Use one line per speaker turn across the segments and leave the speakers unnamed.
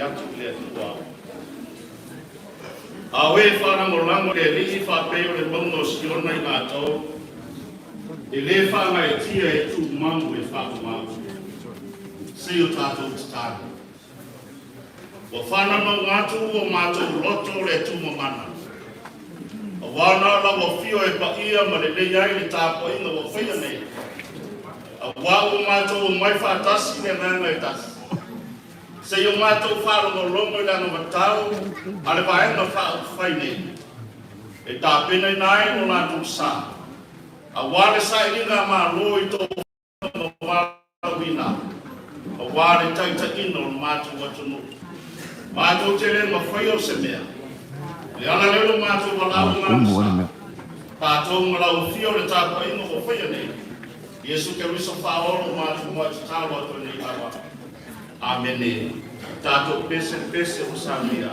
atu i le Atua. A o e faalagolago i le Alii e faapei o le mauga o Siona i latou, e le faagaeetia e tumau e faavavau. Se i o tatou tatalo. Ua faanaunauna atu ua matou loto le tumamana, auā na o lau afio e paia ma lelei ai le tapuaiga ua faia nei, auā ua matou omai faatasi i le agaga e tasi, se i o matou faalogologo i le anavatau a le Vaega Faaupufai nei, e tapenaina ai lo latou sa, auā le sailiga malo i tofiga valaauina, auā le taitaiina o le matou atunuu. Matou te le mafaia o se mea, le ala lea o le matou valaau
Tumu ai le
agaga
mea.
Sa, tatou ma lau afio le tapuaiga ua faia nei. Iesu Keriso faaola o matou mai tatalo atu nei lava. Amene. Tatou pese pese o samia.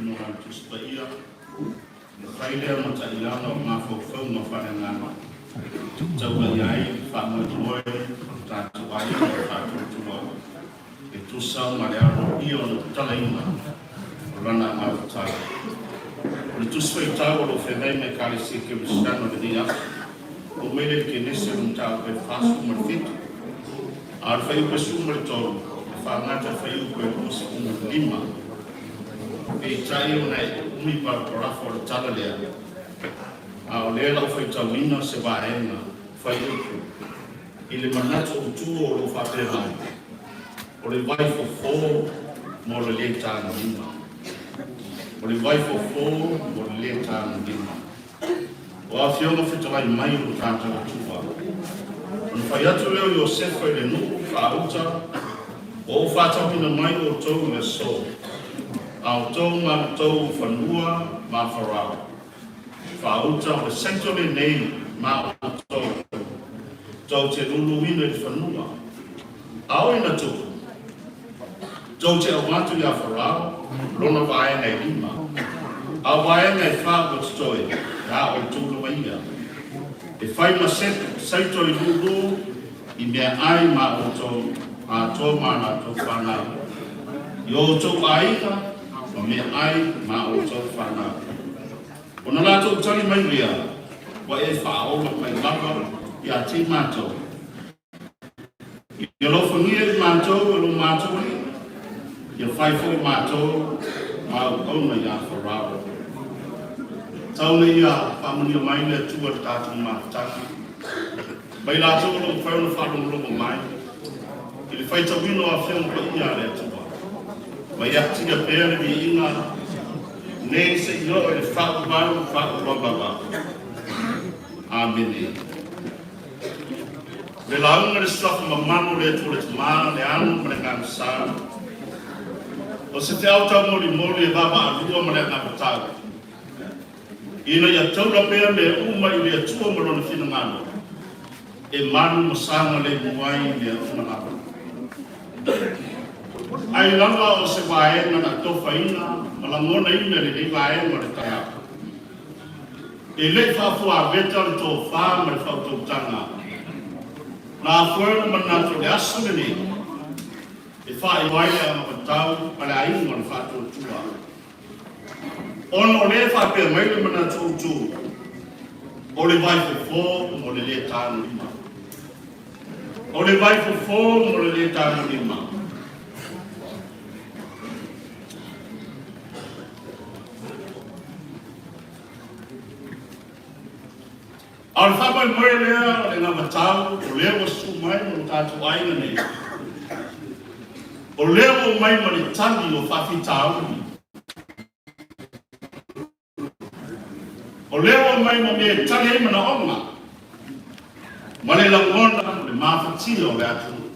manino o Lana Tusi Paia, e fai lea ma taiala o mafaufauga faaleagaga e taula i ai le faamoemoe o le tatou aiga o le Faatuatua e tusa ma le aloaia o le tatalaina o Lana anavatau. O le Tusi Faitau o lo o feagai ma Ekalesia Kerisiano i lenei aso, oo mai lea i le Kenese o le mataupu e 47, a o le fuaiupu e 13, e faagata i le fuaiupu e 25. Peitai ona e umi parakarafa o le tala lea, a o lea o le a ou faitauina se vaega fuaiupu i le manatu autu o lo o faapea mai, o le vaifofo mo le lē tagolima. O le vaifofo mo le lē tagolima. O Afioga fetalai mai o lo tatou Atua. Ona fai atu lea o Iosefa i le nuu faauta, ua ou faatauina mai outou i le aso, a outou ma outou fanua ma Farao. Faauta o le saito lenei ma outou, tou te luluina i le fanua. A o ina tupu, tou te avatu iā Farao lona vaega e lima, a o vaega e fa ua totoe, a o le tou lava ia, e fai ma saito i lulu i meaai ma outou atoa ma latou fanau, i o outou aiga ma meaai ma outou fanau. Ona latou tali mai lea, Ua e faaola mai lava ia te matou. Ia alofagia i matou e lo matou alii, ia fai foi matou ma auauna iā Farao. Tau ina ia faamanuia mai le Atua i le tatou mafutaga. Mai latou o lo o mafai ona faalogologo mai i le faitauina o Afioga Paia a le Atua. Ma ia atia pea le viiga nei seia oo i le faavavau faavavau. Amene. Le lauga le suafa mamanu o le Atua le Tama, le Alo ma le Agaga Sa. O se feau taumolimoli e vaavaalua ma le anavatau, ina ia taula pea mea uma i le Atua ma Lona finagalo, e malu ma saogalemu ai mea uma lava. Ai lava o se vaega na atofaina ma lagonaina i lenei vaega o le taeao. E le i faafuaveta le tofa ma le faautautaga na afua ai ona manatu o le aso lenei e faailoa ai le anavatau a le aiga o le Faatuatua. Ona o lea e faapea mai le manatu autu, o le vaifofo mo le lē tagolima. O le vaifofo mo le lē tagolima. A o le faamoemoe lea o le anavatau o lea ua susu mai ma lo tatou aiga nei, o lea ua omai ma le tali o faafitauli, o lea ua omai ma mea e tali ai manaoga ma le lagona o le mafatia o le atunuu.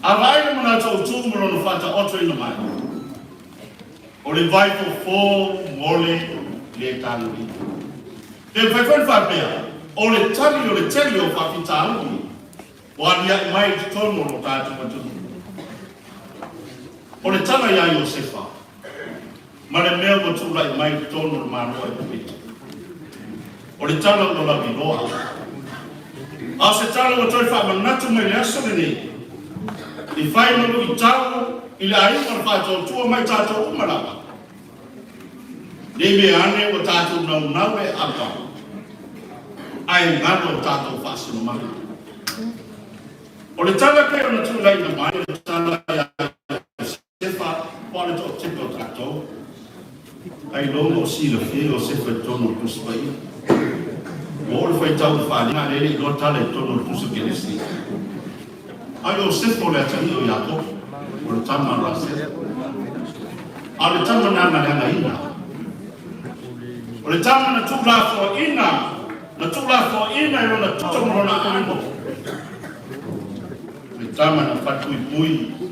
A vaai le manatu autu ma lona faataotoina mai, o le vaifofo mo le lē tagolima. Pe mafai foi ona faapea, o le tali o le tele o faafitauli ua aliae mai i totonu o lo tatou atunuu. O le tala iā Iosefa ma le mea ua tulai mai i totonu o le Malo o Aikupito, o le tala ua lauiloa. A o se tala ua toe faamanatu mai i le aso lenei, i fai ma luitau i le aiga o le Faatuatua ma i tatou uma lava. Ne i mea ane ua tatou naunau e aapa, ae galo le tatou faasinomaga. O le tala pei ona tulaina mai, o le tala iā Iosefa, po o le toatele o tatou, ailoga o silafia Iosefa i totonu o le Tusi Paia. Ua oo le faitau i le faaaliga, a o lea e le i iloa tala i totonu o le Tusi o Kenesi. A o Iosefa o le atalii o Iakopo, o le tama a Rasela. A o le tama na leagaina, o le tama na tuulafoaina, na tuulafoaina i lona toto ma lona aano, le tama na fatuipui.